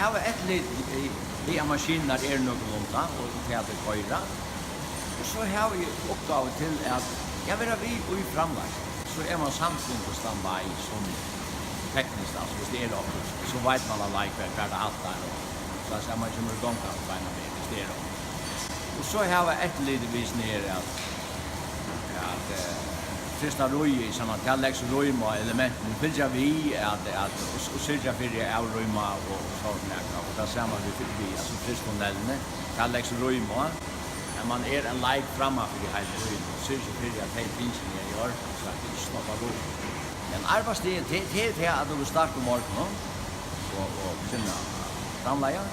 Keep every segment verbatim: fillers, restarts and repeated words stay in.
Hava eftirlit við, við at maskinurnar eru nøkulunda, og tað at tey koyra. Og so hava vit uppgávu til at, ja, vera við í framleiðslu. So er mann samstundis standby sum tekniskt, altso, viss tað er okkurt, so veit mann allíkavæl, hvar tað haltar, og so at siga, mann kemur í gongd aftur beinanvegin, viss tað er okkurt. Og so hava eftirlitið við sum er at, at, eh, frysta ríið, so at tað legst rím á elementini, fylgja við at, at, og, og syrgja fyri at avrýma og, og sovorðið nakað, og tað sama við, við, altso, frysttunnilin, tað legst rím á, at mann er ein leik framman fyri heila tíðina, og syrgir fyri at tey tingini eru í ordan, so at tað ikki stoppar upp. Men arbeiðsdagin, tað, tað er tað, at tú ert stark um morgunin, og, og kvinna framleiða.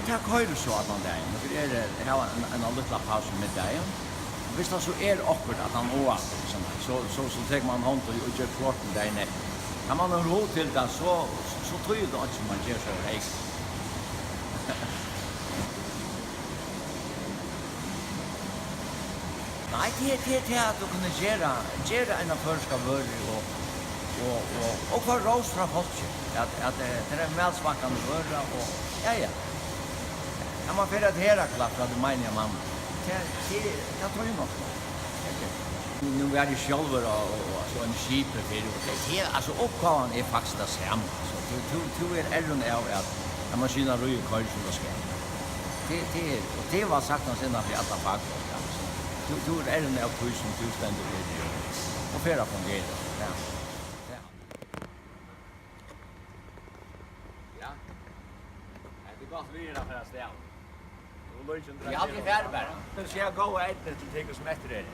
Tað koyrir so allan dagin. Nøkur eru, hava ein, eina lítla pausu um middagin. Viss tað so er okkurt, at hann áar, so, so, so tekur mann hond og, og ger klárt til dagin eftir. Kann mann hava hug til tað, so, so týðir tað einki, um mann ger so, hey. Nei, tað er, tað er tað, at tú kunnu gera, gera eina føroyska vøru og, og, og, og fáa rós frá fólki, at, at, eh, tað er ein vælsmakkandi vøra og, ja, ja. At mann fer at herðaklára, tað meini eg, mann. Tað, tað, tað trúgvi eg nokk. Nú var eg sjálvur á, á, á, so einum skipi fyrr, og tað, tað, altso, uppgávan er faktiskt tað sama. So, tú, tú, tú er errin av, at, at maskinurin koyrir sum tað skal. Tað, tað er, og tað var saktans innan fyri allar fakfólk, altso. Tú, tú er errin av tí, sum tú stendur fyri, og, og fer at fungera. Ja. Ja. Ja. Hetta er gott veður at fara avstað. Og longri. Ja, vit fara bara. Tú sigur góða eydnu til tykkum, sum eftir eru.